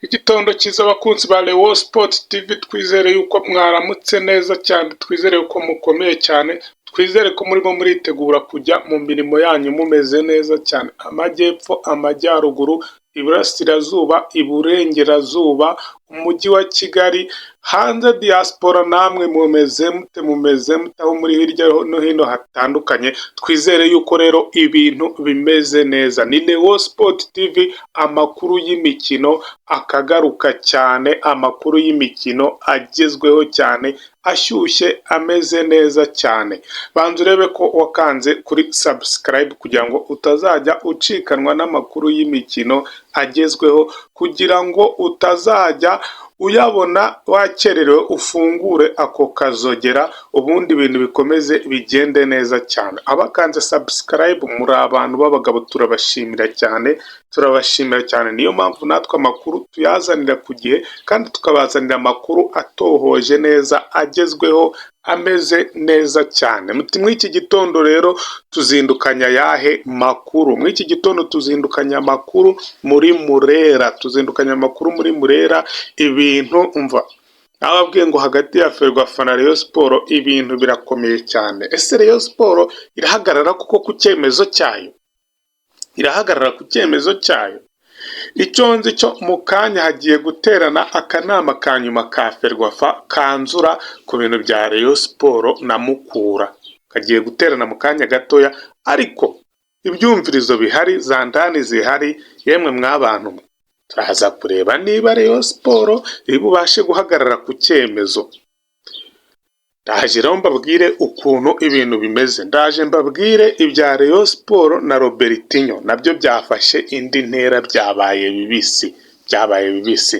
Igitondo cyiza abakunzi ba Rayon Sports TV, twizere yuko mwaramutse neza cyane, twizere ko mukomeye cyane, twizere ko murimo muritegura kujya mu mirimo yanyu mumeze neza cyane. Amajyepfo, amajyaruguru, iburasirazuba, iburengerazuba, umujyi wa Kigali, hanze diaspora, namwe mumeze mute? Mumeze mute aho muri hirya no hino hatandukanye? Twizere yuko rero ibintu bimeze neza. Ni Rayon Sports TV, amakuru y'imikino akagaruka cyane, amakuru y'imikino agezweho cyane, ashyushye, ameze neza cyane. Banza urebe ko wakanze kuri subscribe kugira ngo utazajya ucikanwa n'amakuru y'imikino agezweho, kugira ngo utazajya uyabona wakererewe, ufungure ako kazogera, ubundi ibintu bikomeze bigende neza cyane. Abakanze subscribe muri abantu b'abagabo, turabashimira cyane, turabashimira cyane. Niyo mpamvu natwe amakuru tuyazanira ku gihe kandi tukabazanira amakuru atohoje neza, agezweho, ameze neza cyane. Muti muri iki gitondo rero tuzindukanya ayahe makuru? Muri iki gitondo tuzindukanya amakuru muri Murera, tuzindukanya amakuru muri Murera. Ibintu umva nababwiye ngo hagati ya Ferwafa na Rayon Sports ibintu birakomeye cyane. Ese Rayon Sports irahagarara koko ku cyemezo cyayo? Irahagarara ku cyemezo cyayo? Icyo nzi cyo, mu kanya hagiye guterana akanama ka nyuma ka Ferwafa kanzura ku bintu bya Rayon Sports na Mukura. Kagiye guterana mu kanya gatoya, ariko ibyumvirizo bihari, za ndani zihari, yemwe mwabantu mwe, turaza kureba niba Rayon Sports iri bubashe guhagarara ku cyemezo. Ndaje rero mbabwire ukuntu ibintu bimeze. Ndaje mbabwire ibya Rayon Sports na Robertinho, nabyo byafashe indi ntera, byabaye bibisi, byabaye bibisi.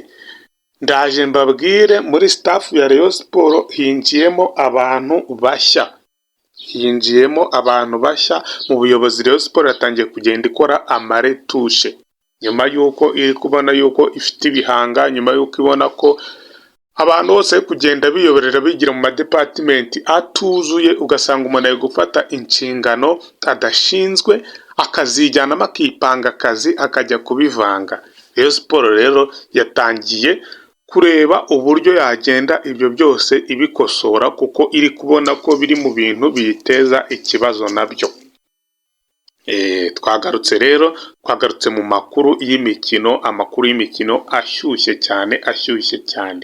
Ndaje mbabwire muri staff ya Rayon Sports hinjiyemo abantu bashya, hinjiyemo abantu bashya mu buyobozi. Rayon Sports yatangiye kugenda ikora ama retouches nyuma y'uko iri kubona y'uko ifite ibihanga, nyuma y'uko ibona ko abantu bose bari kugenda biyoborera, bigira mu ma department atuzuye, ugasanga umuntu ari gufata inshingano adashinzwe, akazijyanamo, akipanga akazi, akajya kubivanga. Rayon Sports rero yatangiye kureba uburyo yagenda ibyo byose ibikosora, kuko iri kubona ko biri mu bintu biyiteza ikibazo nabyo. Twagarutse rero, twagarutse mu makuru y'imikino, amakuru y'imikino ashyushye cyane, ashyushye cyane.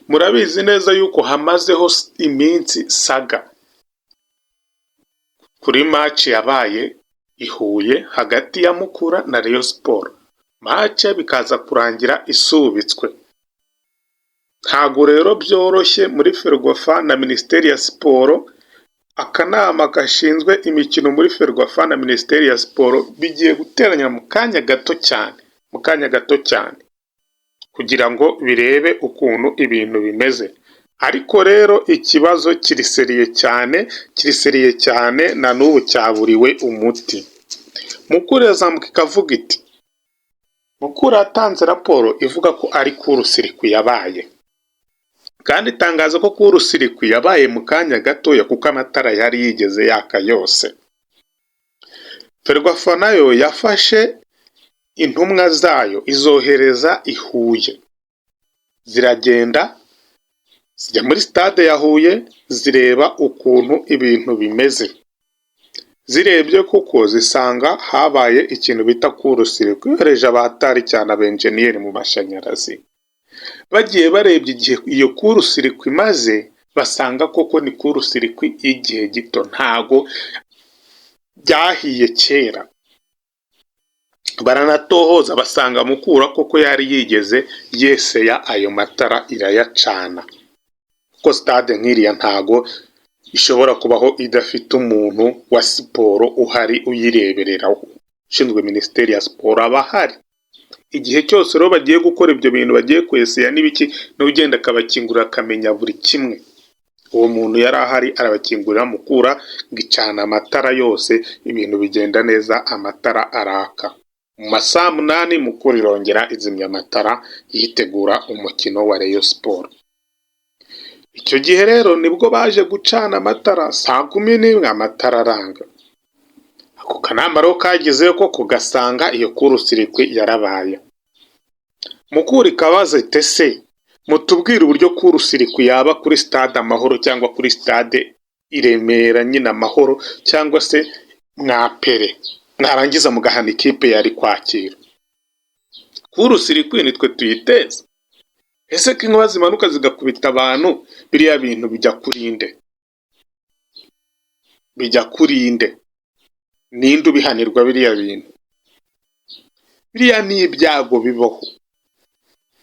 Murabizi neza yuko hamazeho iminsi saga kuri match yabaye i Huye hagati ya Mukura na Rayon Sports, match bikaza kurangira isubitswe. Ntabwo rero byoroshye muri Ferwafa na Minisiteri ya Siporo. Akanama gashinzwe imikino muri Ferwafa na Minisiteri ya Siporo bigiye guteranya mu kanya gato cyane, mu kanya gato cyane, kugira ngo birebe ukuntu ibintu bimeze. Ariko rero ikibazo kiri sérieux cyane, kiri sérieux cyane, na n'ubu cyaburiwe umuti. Mukura irazamuka ikavuga iti, Mukura yatanze raporo ivuga ko ari court-circuit yabaye, kandi itangaza ko court-circuit yabaye mu kanya gatoya kuko amatara yari yigeze yaka yose. Ferwafa nayo yafashe intumwa zayo izohereza i Huye, ziragenda zijya muri stade ya Huye, zireba ukuntu ibintu bimeze. Zirebye koko zisanga habaye ikintu bita court-circuit. Yohereje abatari cyane, abenjeniyeri mu mashanyarazi. Bagiye barebye igihe iyo court-circuit imaze, basanga koko ni court-circuit y'igihe gito, ntago byahiye kera. Baranatohoza basanga Mukura koko yari yigeze yeseya ayo matara irayacana, kuko stade nk'iriya ntago ishobora kubaho idafite umuntu wa siporo uhari uyireberera. Ushinzwe minisiteri ya siporo aba ahari igihe cyose. Rero bagiye gukora ibyo bintu, bagiye kweseya n'ibiki, n'ugenda akabakingurira, akamenya buri kimwe. Uwo muntu yari ahari, arabakingurira, Mukura ngo icana amatara yose, ibintu bigenda neza, amatara araka. Mu ma saa 8 Mukura irongera izimya amatara, yitegura umukino wa Rayon Sports. Icyo gihe rero nibwo baje gucana amatara saa 11, amatara aranga. Ako kanama rero kagezeyo koko gasanga iyo court-circuit yarabaye. Mukura ikabaza iti: "Ese mutubwire uburyo court-circuit yaba kuri Stade Amahoro cyangwa kuri stade i Remera nyine Amahoro cyangwa se mwapere, mwarangiza mugahana ikipe yari kwakira court-circuit? Nitwe tuyiteza? Ese ko inkuba zimanuka zigakubita abantu, biriya bintu bijya kurinde, bijya kurinde? Ninde ubihanirwa biriya bintu? Biriya ni ibyago bibaho."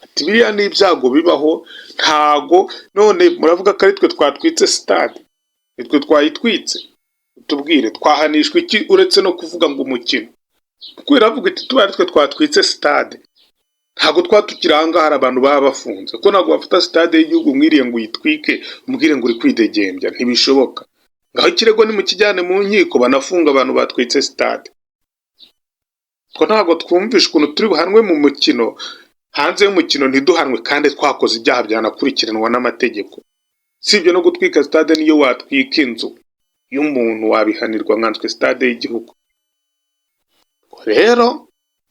Ati: "Biriya ni ibyago bibaho, ntago none muravuga ko ari twe twatwitse stade? Nitwe twayitwitse? Tubwire, twahanishwa iki uretse no kuvuga ngo umukino?" Kuko iravuga iti: "Tubaye ari twe twatwitse stade, ntabwo twaba tukiri aha ngaha, hari abantu baba bafunze, kuko ntabwo bafata stade y'igihugu mwiriye ngo uyitwike umbwire ngo uri kwidegembya, ntibishoboka. Ngaho ikirego nimukijyane mu nkiko, banafunga abantu batwitse stade, ko ntabwo twumvisha ukuntu turi buhanwe mu mukino, hanze y'umukino ntiduhanwe kandi twakoze ibyaha byanakurikiranwa n'amategeko." Si ibyo no gutwika stade, niyo watwika inzu y'umuntu wabihanirwa, nkanswe stade y'igihugu. Rero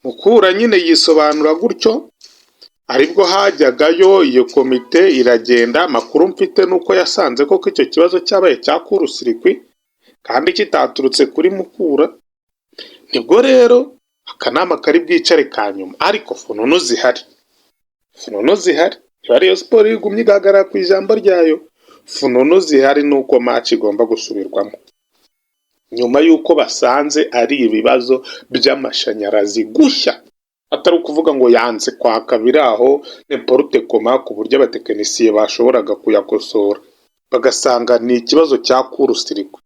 Mukura nyine yisobanura gutyo, aribwo hajyagayo iyo komite iragenda. Amakuru mfite nuko yasanze koko icyo kibazo cyabaye cya court-circuit kandi kitaturutse kuri Mukura. Nibwo rero akanama kari bwicare ka nyuma, ariko fununu zihari, fununu zihari, niba Rayon Sports igumye igahagarara ku ijambo ryayo, fununu zihari ni uko match igomba gusubirwamo nyuma y'uko basanze ari ibibazo by'amashanyarazi gushya, atari ukuvuga ngo yanze kwaka biri aho n'importe comment, ku buryo abatekinisiye bashoboraga kuyakosora bagasanga ni ikibazo cya court-circuit.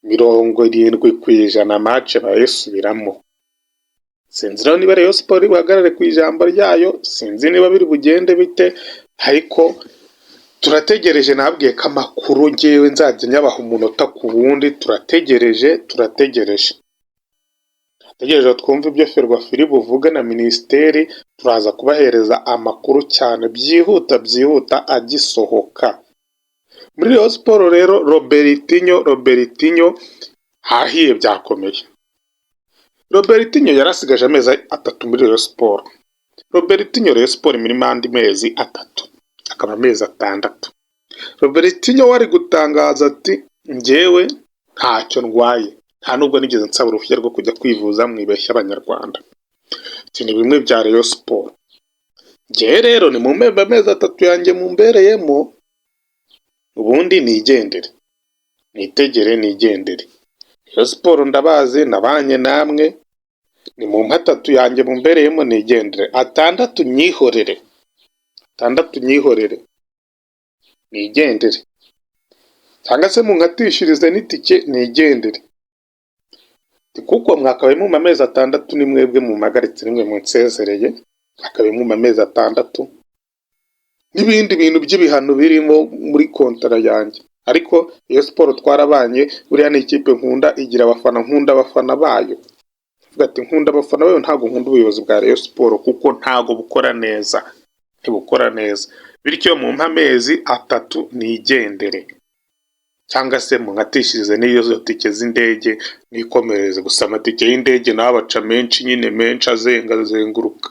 70% match barayisubiramo. Sinzi rero niba Rayon Sports buhagarare ku ijambo ryayo, sinzi niba biri bugende bite, ariko turategereje. Nabwiye ko amakuru ngewe nzajya nyabaha umunota ku wundi. Turategereje, turategereje, turategereje twumve ibyo Ferwafa iri buvuge na minisiteri. Turaza kubahereza amakuru cyane byihuta byihuta agisohoka. Muri Rayon Sports rero, Robertinho, Robertinho hahiye, byakomeye. Robertinho yarasigaje amezi 3 muri Rayon Sports. Robertinho, Rayon Sports imirimo andi mezi 3, akaba amezi 6. Robertinho wari gutangaza ati: "Njyewe ntacyo ndwaye, nta nubwo nigeze nsaba uruhushya rwo kujya kwivuza, mwibeshya Abanyarwanda." Ati: "Ni bimwe bya Rayon Sports, njyewe rero ni mu amezi 3 yanjye mumbereyemo, ubundi nigendere, nitegere, nigendere. Rayon Sports ndabazi, nabanye namwe, ni mu 3 yanjye mumbereyemo nigendere, 6 nyihorere, 6 nyihorere nigendere, cyangwa se munkatishirize n'itike nigendere, kuko mwakabaye mu amezi 6, ni mwebwe mumpagaritse, nimwe munsezereye, mwakabaye mu amezi 6 n'ibindi bintu by'ibihano birimo muri kontara yanjye. Ariko iyo siporo twarabanye, buriya ni ikipe nkunda, igira abafana, nkunda abafana bayo." Avuga ati: "Nkunda abafana bayo, ntabwo nkunda ubuyobozi bwa Rayon Sports kuko ntabwo bukora neza, ntibukora neza. Bityo mumpe amezi 3 nigendere, cyangwa se munkatishirize n'iyo tike z'indege nikomereze." Gusa amatike y'indege nawe abaca menshi nyine, menshi azengazenguruka.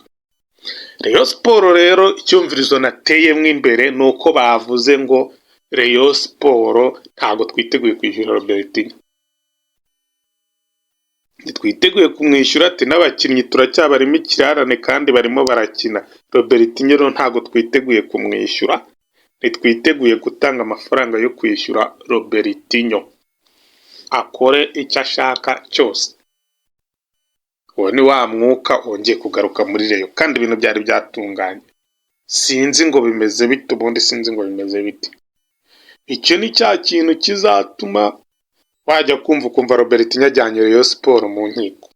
Rayon Sports rero, icyumvirizo nateyemo imbere ni uko bavuze ngo Rayon Sports ntabwo twiteguye kwishyura Robertinho, ntitwiteguye kumwishyura. Ati: "N'abakinnyi turacyabarimo ikirarane kandi barimo barakina. Robertinho rero ntabwo twiteguye kumwishyura, ntitwiteguye gutanga amafaranga yo kwishyura Robertinho, akore icyo ashaka cyose." Uwo ni wa mwuka wongeye kugaruka muri Rayon kandi ibintu byari byatunganye. Sinzi ngo bimeze bite ubundi, sinzi ngo bimeze bite. Icyo ni cya kintu kizatuma wajya kumva ukumva Robertinho ajyanye Rayon Sports mu nkiko.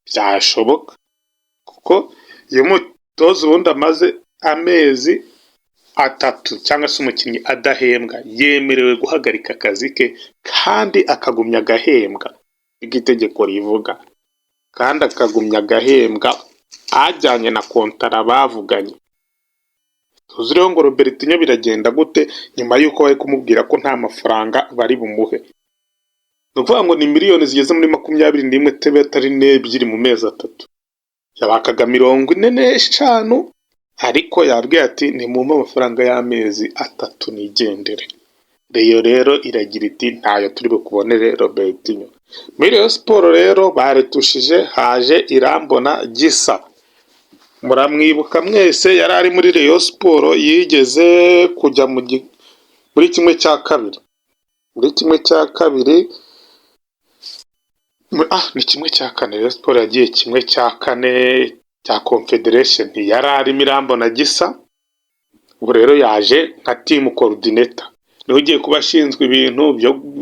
Byashoboka, kuko iyo umutoza ubundi amaze amezi 3 cyangwa se umukinnyi adahembwa, yemerewe guhagarika akazi ke kandi akagumya agahembwa, niko itegeko rivuga, kandi akagumya agahembwa ajyanye na kontara bavuganye. Tuzi rero ngo Robertinho biragenda gute nyuma y'uko bari kumubwira ko nta mafaranga bari bumuhe? Ni ukuvuga ngo ni miliyoni zigeze muri 21 tebe atari n'ebyiri mu mezi 3. Yabakaga 45, ariko yabwiye ati: "Nimumpe amafaranga y'amezi 3 nigendere." Rayon rero iragira iti: "Ntayo turi bukubonere, Robertinho." Muri Rayon Sports rero baretushije, haje Irambona Gisa. Muramwibuka mwese, yari ari muri Rayon Sports, yigeze kujya muri 1/2, muri 1/2, ah, ni 1/4. Rayon Sports yagiye 1/4 cya Confederation, yari arimo Irambona Gisa. Ubu rero yaje nka team coordinator, niwe ugiye kuba ashinzwe ibintu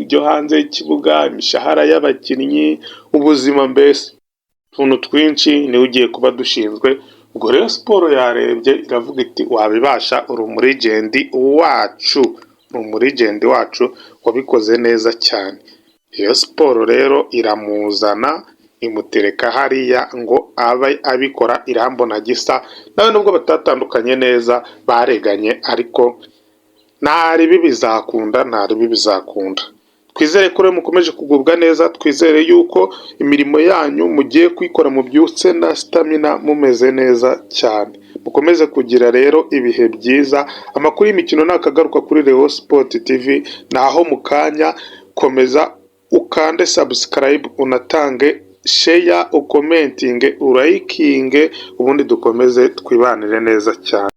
byo hanze y'ikibuga, imishahara y'abakinnyi, ubuzima, mbese utuntu twinshi niwe ugiye kuba dushinzwe. Ubwo rero Sports yarebye iravuga iti: "Wabibasha, uri umu legend wacu, uri umu legend wacu, wabikoze neza cyane." Iyo Sports rero iramuzana, imutereka hariya ngo abe abikora. Irambona Gisa nawe, nubwo batatandukanye neza, bareganye, ariko ntaribi bizakunda, ntaribi bizakunda. Twizere ko rero mukomeje kugubwa neza, twizere yuko imirimo yanyu mugiye kuyikora mubyutse na stamina, mumeze neza cyane. Mukomeze kugira rero ibihe byiza. Amakuru y'imikino nakagaruka kuri Rayon Sport TV, naho mu kanya. Komeza ukande subscribe, unatange share, ucommentinge, ulikinge, ubundi dukomeze twibanire neza cyane.